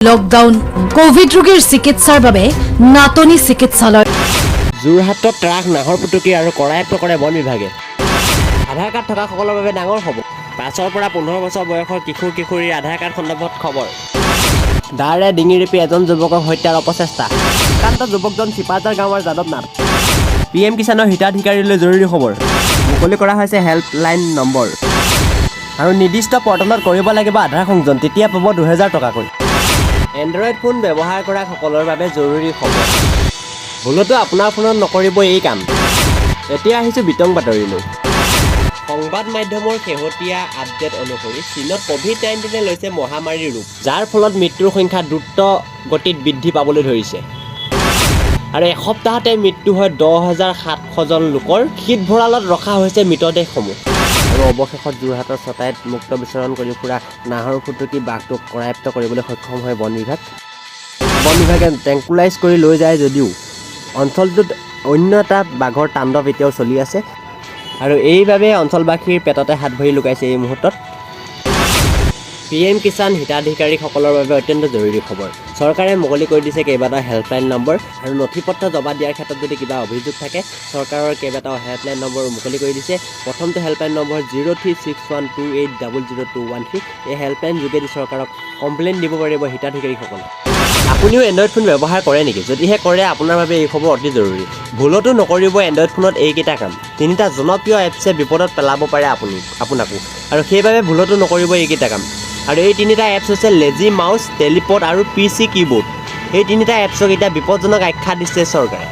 Lockdown. Covid ৰোগীৰ চিকিৎসাৰ বাবে নাটনি চিকিৎসালয়। যোৰহাটত ট্ৰাক, নাহৰফুটুকী আৰু কৰায়ত্ব কৰে বন বিভাগে। আধাৰ কাৰ্ড থকাসকলৰ বাবে ডাঙৰ খবৰ। 5ৰ পৰা 15 বছৰ বয়সৰ কিশোৰ কিশোৰীৰ আধাৰ কাৰ্ড সন্দৰ্ভত খবৰ। দাৰে ডিঙি ৰেপি এজন যুৱকক হত্যাৰ অপচেষ্টা। আক্ৰান্ত যুৱকজন চিপাঝাৰ গাঁৱৰ যাদৱ নাথ। পিএম কিষাণৰ হিতাধিকাৰীলৈ জৰুৰী খবৰ। মুকলি কৰা হৈছে হেল্পলাইন নম্বৰ আৰু নিৰ্দিষ্ট পৰ্টেলত কৰিব লাগিব আধাৰ সংযোজন, তেতিয়া পাব 2000 টকাকৈ। এণ্ড্ৰইড ফোন ব্যৱহাৰ কৰাসকলৰ বাবে জৰুৰী খবৰ। ভুলতো আপোনাৰ ফোনত নকৰিব এই কাম। এতিয়া আহিছোঁ বিতং বাতৰিলৈ। সংবাদ মাধ্যমৰ শেহতীয়া আপডেট অনুসৰি চীনত ক'ভিড-19এ লৈছে মহামাৰীৰ ৰূপ, যাৰ ফলত মৃত্যুৰ সংখ্যা দ্ৰুত গতিত বৃদ্ধি পাবলৈ ধৰিছে আৰু এসপ্তাহতে মৃত্যু হয় 10,700জন লোকৰ। শীত ভঁৰালত ৰখা হৈছে মৃতদেহসমূহ। আৰু অৱশেষত যোৰহাটৰ চটাইত মুক্ত বিচৰণ কৰি ফুৰা নাহৰফুটুকী বাঘটোক কৰায়ত্ব কৰিবলৈ সক্ষম হয় বন বিভাগ। বন বিভাগে ট্ৰেংকুলাইজ কৰি লৈ যায় যদিও অঞ্চলটোত অন্য এটা বাঘৰ তাণ্ডৱ এতিয়াও চলি আছে আৰু এইবাবে অঞ্চলবাসীৰ পেটতে হাত ভৰি লুকাইছে এই মুহূৰ্তত। পিএম কিষাণ হিতাধিকাৰীসকলৰ বাবে অত্যন্ত জৰুৰী খবৰ। চৰকাৰে মুকলি কৰি দিছে কেইবাটাও হেল্পলাইন নম্বৰ আৰু নথি পত্ৰ জমা দিয়াৰ ক্ষেত্ৰত যদি কিবা অভিযোগ থাকে, চৰকাৰৰ কেইবাটাও হেল্পলাইন নম্বৰ মুকলি কৰি দিছে। প্ৰথমটো helpline number 03612800213। এই হেল্পলাইন যোগেদি চৰকাৰক কমপ্লেইন দিব পাৰিব হিতাধিকাৰীসকলে। আপুনিও এণ্ড্ৰইড ফোন ব্যৱহাৰ কৰে নেকি? যদিহে কৰে, আপোনাৰ বাবে এই খবৰ অতি জৰুৰী। ভুলতো নকৰিব এণ্ড্ৰইড ফোনত এইকেইটা কাম। তিনিটা জনপ্ৰিয় এপছে বিপদত পেলাব পাৰে আপোনাকো আৰু সেইবাবে ভুলতো নকৰিব এইকেইটা কাম। আৰু এই তিনিটা এপছ হৈছে লেজি মাউচ, টেলিপৰ্ট আৰু পিচি কীবৰ্ড। এই তিনিটা এপছক এতিয়া বিপদজনক আখ্যা দিছে চৰকাৰে।